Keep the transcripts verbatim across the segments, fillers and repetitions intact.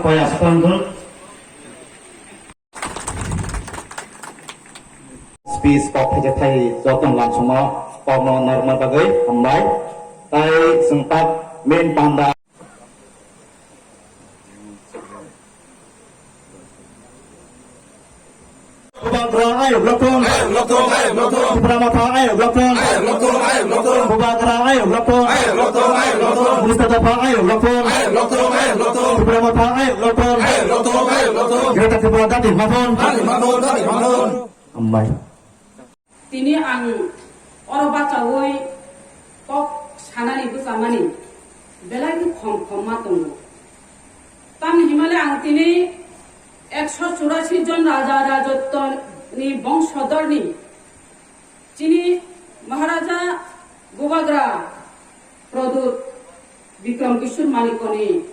Koi aswk wngkha. Speech kok khaijak thai joto lamsongo kokno narwkna bagwi hambai. Tai chwng tak main panda. Bubagra ayok lokthong. Ayok lokthong, ayok lokthong. Tipra Motha ayok lokthong. Ayok lokthong, ayok lokthong. Bubagra ayok lokthong. Ayok lokthong, ayok lokthong. Unis dopha ayok lokthong. Ayok lokthong, ayok lokthong. Tipra Motha ayok lokthong. Ayok lokthong, ayok lokthong. Greater Tripura dati mathon. Dati mathon, dati mathon. Hambai. Tini ang oro bachaui kok sanani bwchamani belai khe khom khom ma tongo. Tamni himale ang tini ekso churasi jon raja rajottoni bongsodorni chini Maharaja Bubagra Pradyut Bikram Kishore Manikoni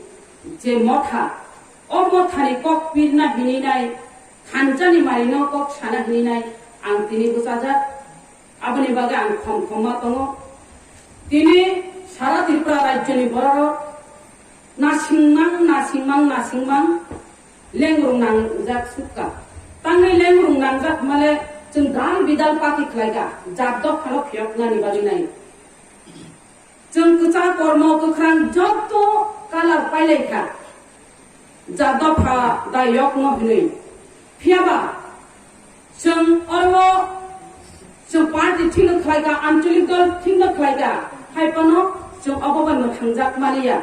je motha, o mothani kok pirna hininai, thanchani marino kok sana hininai ang tini bwchajak. Aboni bagwi ang khom khom ma tongo. Tini sara Tripura rajyoni bororok nasingmang, nasingmang, nasingmang lengrung nangjak sukha. Tangwi lengrung nangjak male chwng dal bidal party khlaikha, jat dophano phiyoknani bagwi nai. Chwng kwchak, kormo, kwkhrang joto colour pailaikha, jat dopha da yokno hinwi. Phiyaba chwng oro chwng party thikno khlaikha, ancholik dol thikno khlaikha, hai phano chwng obo bai mwthangjak maliya.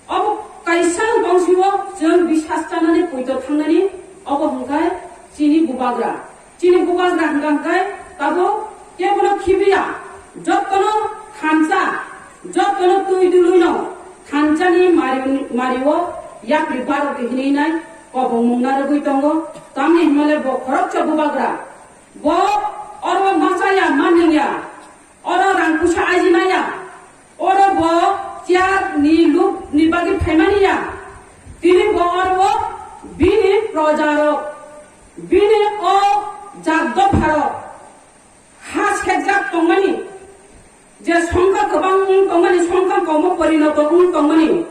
Obo kaisa tongsibo chwng bisas chanani poito thangnani, obo hwnkhe chini bubagra. Chini bubagra hwnkha hwnkhe tabuk kebono khibiya, jottono thansa, jottono twi duluino thansani mari-, mario yapri baroti hinwi nai kobongmung narwgwi tongo. Tamni hwnmale bo khoroksa bubagra, bo oro machaya manliya. Oro rang puisa ajinaya, oro bo chair ni luk ni bagwi phaimani ya. Tini bo oro bini proja rok, bini o jat dopha rok ha sekjak tongmani, je songkha kwbang wng tongmani, songkha komo porinoto wng tongmani,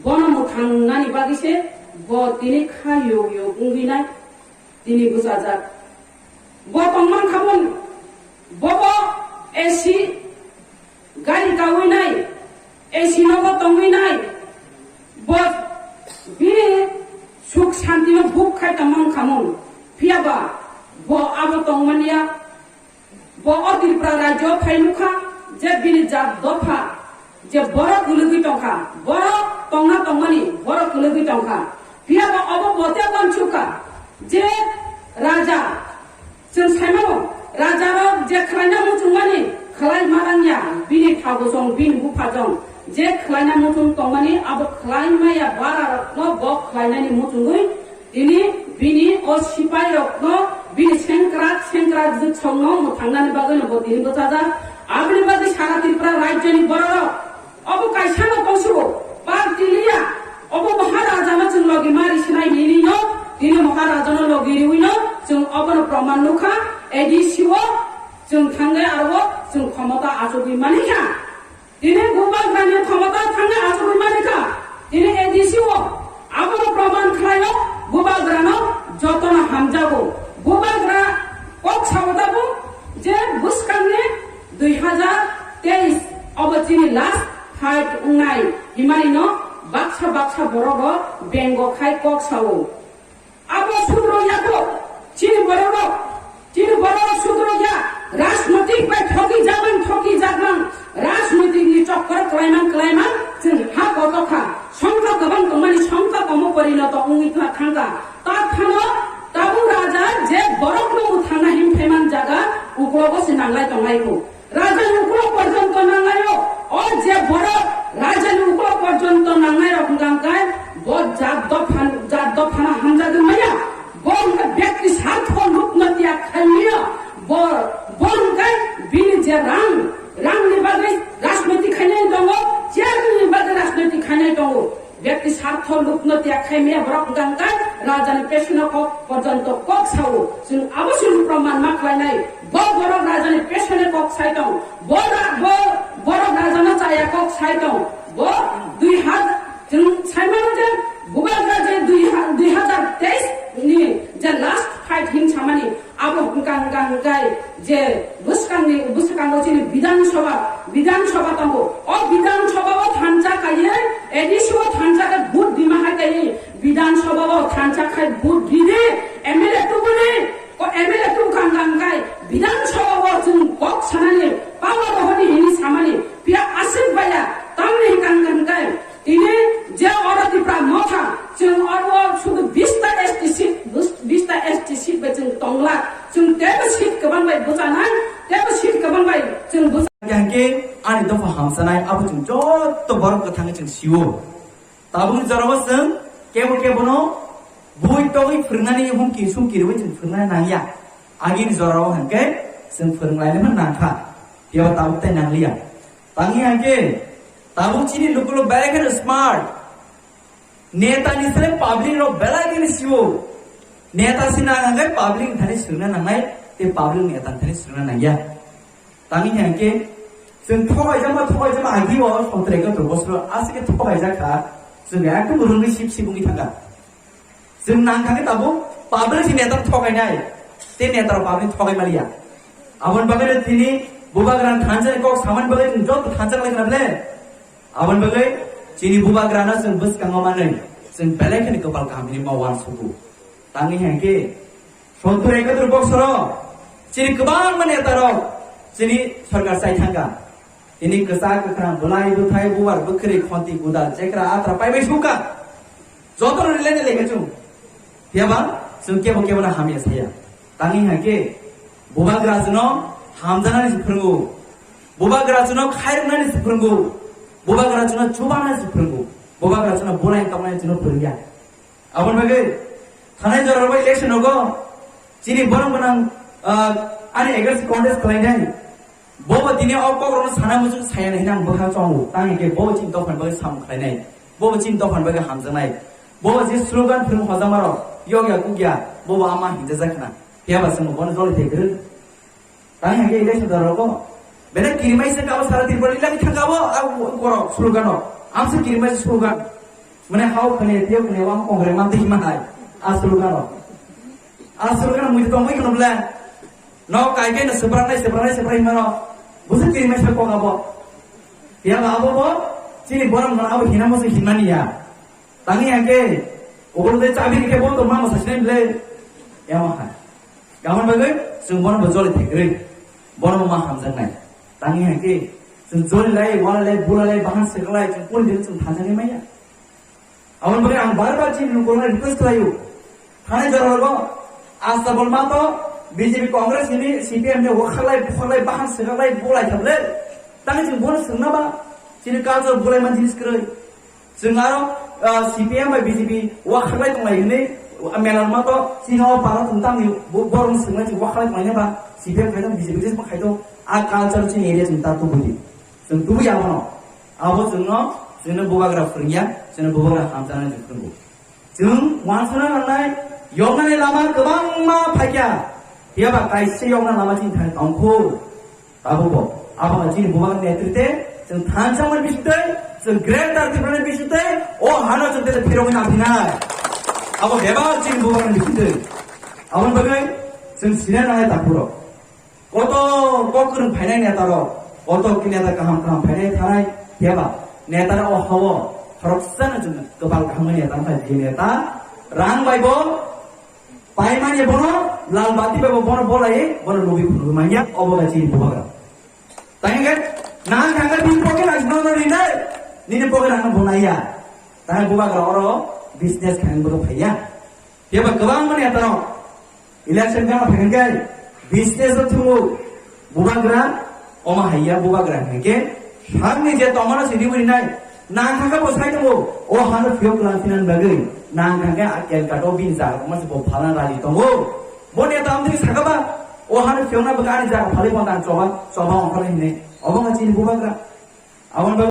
bono mwthang nani bagwi se bo tini kha yug yug wngwi nai. Tini bwchajak. Bo tongman khamung, bobo A C gari kawi nai, A C nogo tongwi nai. Bo bini suk santino buk khai tongman khamung. Phiyaba bo abo tongmania. Bo o Tripura rajyo phai nukha je bini jat dopha je borok kwlwgwi tongkha, borok tongna tongmani borok kwlwgwi tongkha. Phiyaba obo bote wansukha je raja, chwng saimano, rajarok je khlaina muchungmani khlai manangya, bini thagosong, bini buphajong je khlaina muchung tongmani abo khlai maya bararokno bo khlainani muchungwi Tini bini o sipai rokno bini sengkrak sengkrak jwksongno mwthangnani bagwino bo tini bwchajak. Aboni bagwi sara Tripura rajyoni bororok obo kaisano tongsibo party liya. Obo Maharaja no chwng logi mari sinai hinino tini Maharaja no logi riwino chwng obono proman nukha. A D C o chwng thangwi aro chwng khomota achugwi manikha. Tini Bubagrani khomota thangna achugwi manikha. Tini A D C o abono proman khlaio, Bubagrano jotono hamjago. Bubagra kok sao tabuk je bwskangni dui hazar teis obo chini last fight wngnai. Himanino baksa baksa borogo bengo khai kok sao. Abo sudro yago, chini bororok, chini bororok sudro ya, rajnotik bai thoki jagman, thoki jagman, rajnotik ni chokkor klaiman, klaiman, chwng ha koto kha, songkha kwbang tongmani songkha komo porinoto wngwi kha thangkha. Ta phano tabuk raja je borokno mwthangna him phaiman jaga uklogo se nanglai tonglai kho. Rajani uklok porjonto nangnaio, o je borok rajani uklok porjonto nangnai rok hwnkha hwnkhe bo jat dophan-, jat dophano hamjagwi maya, bo hwnkhe byakti sartho lukno tiyag khai maya, bo, bo hwnkhe bini je rang, rangni bagwi rajniti khainai tongo, chairmanni bagwi rajniti khainai tongo. Byakti sartho lukno tiyag khai maya borok hwnkha hwnkhe rajani pesono kok porjonto kok sao. Chwng abo chwng proman ma khlainai. Bo borok rajani pesono kok sai tong. Bo ra-, bo borok rajano chaya kok sai tong. Bo dui hazar, chwng sai mano je, Bubagra je Je bwskangni, bwskango chini Bidhan Sabha, Bidhan Sabha tongo. O Bidhan Sabha o thansa kaiye, A D C o thansa khe vote rima hai kaiye, Bidhan Sabha o thansa khai vote ride, M L A tubuli, o M L A tu kang kang kai, Bidhan Sabha o chwng kok sanani, power o hodi hini samani, pia aswk baya, tamni kang kang kai. Tini je oro Tipra Motha, chwng oro sudu bista S T seat, bus-, bista S T seat bai chwng tongla, chwng tebo seat kwbang bai bwchanai, tebo seat kwbang bai chwng bwcha- Yang ke ani dopha hamsanai, abo chwng joto borok kwthangwi chwng sio. Tabukni jorao chwng kebo kebono bui togwi phwrwngnani humki sumki rwui chwng phwrwngnani nangya. Agini jorao hwnkhe chwng phwrwnglainani nangkha, phiya tabuk tai nangliya. Tangwi hwnkhe tabuk chini lukulok belai kheno smart. Neta ni sere public rok belai kheno sio. Neta si nang hwnkhe public ni thani swrwngna nangnai, tei public neta ni thani swrwngna nangya. Tangwi hwnkhe chwng thokaijama, thokaijama agi o sotro ekatro bosor aswk khe thokaijak kha, chwng ekdom rwngwi sip sip wngwi thangkha. Chwng nang kha khe tabuk public si neta thokainai, tei neta rok public thokai maliya. Aboni bagwi no tini bubagra thansa ni kok samani bagwi chwng joto thansa lai khna ble. Aboni bagwi chini bubagra no chwng bwskango manwi chwng belai kheno kwpal kaham hinwi ma uansugo. Tangwi hwnkhe sotro ekatro bosoro chini kwbangma neta rok chini sorkar chai thangkha. Tini kwchak kwkhrang, bwlai bwthai, bubar bwkhwrwi, khonti gudal, chekra atra paibai sukha. Jotono rwlainai lekha chwng. Phiyaba chwng kebo kebono hamya saya. Tangwi hwnkhe bubagra chwngno hamjaknani se phwrwngo. Bubagra chwngno khairoknani se phwrwngo. Bubagra chwngno chubanani se phwrwngo. Bubagra chwngno bwlaini tongmani chwngno phwrwngya. Aboni bagwi thanai jora rogo election rogo chini borok gwnang, ah, ani against contest khlainai. Bobo tini o kokrokno sana muchung saya hinwi ang bwkha chongo. Tang hwnkhe bobo chini dophani bagwi samung khlainai. Bobo chini dophani bagwi hamjaknai. Bobo je slogan phwrwng hojama rok yokya kukya bobo ama hinjajak khna. Phiyaba chwng bono joli thai kwrwi. Tang hwnkhe election jora rogo. Bene kirimai se kabo sara Tripura lagi thang kabo, a korok slogan rok. Amse kirimai se slogan. Mane hao khane, tio khane, wang kongre, man tei manai. A slogan rok. A slogan mui tongwi khno ble. No kai kai no sebrang nai, sebrang nai, sebrang mano. Busu kirimai se kok abo. Phiyaba abo bo, chini borok no abo hinamo se hinmani ya. Tangwi hwnkhe, obolde chabi rikhe bo to mama sachinai bwle. Yama hai. Gamon bagwi, chwng bono bo joli thaikrwi. Bono bo ma hamjaknai. Tangwi hwnkhe, chwng joli lai, wala lai, bula lai, bahan seklai, chwng pon din chwng thanjaknai maya. Aboni bagwi ang bar bar chini lukurokno request khlaio. Thanai jora rogo, Astabol ma to B J P Congress hini C P M ni wakhalai, bukhalai, bahan seklai, bulai thablai. Tangwi chwng bono swngna ba, chini culture bulai man jinis kwrwi. Chwng aro, ah, C P M bai B J P wakhaklai tonglai hwnwi, ah, mela rwma to chini o para thwng tamni bo-, borokno swngna chwng wakhaklai tonglai nai ba C P M khai tong, B J P khai tong, a culture chini area chwng ta tubudi. Chwng tubui abono. Abo chwngno, chwngno bubagra phwrwngya, chwngno bubagra hamjaknai chwng phwrwngo. Chwng uansukna nangnai, yoknani lama kwbangma phaikha. Phiyaba kaisa yokna lama chini thani tongkhu. Tabukbo, abo chini bubagra netrite, chwng thansa mani bisingtwi, chwng Greater Tripura ni bisingtwi, o hano chwng tei phirogwi nangphinai. Abo bebak chini bubagra ni bisingtwi. Aboni bagwi chwng sina nangnai takhurok. Koto kok kwrwng phainai neta rok, koto ki neta kaham kaham phainai thanai, phiyaba neta rok o hao, khoroksano chwng kwbal kaham neta wngkha, je neta rang bai bo paimani bono lal bati bai bo bono bolai, bono lobwi phunugwi manya, obo bai chini bubagra. Tangwi khe nang thangkhe bini pocket ang nono rinai, nini pocket ang bo naiya. Tangwi bubagra oro business khainani bo phaiya. Phiyaba kwbangma neta rok election gana phaikhe business o thungo bubagra, omo haiya bubagra hwnkhe sakni je tongmano se riwi rinai, nang thangkhe bo sai tongo, o hano phiyok lang phinani bagwi, nang thangkhe a Calcutta o bini jaga tongma se bo phalna raji tongo. Bo neta amtwi saka ba, o hano phiyokna bagwi ani jaga phalwi bo nang choba, choba ongkhornai hinwi. Obo wngkha chini bubagra. Aboni bagwi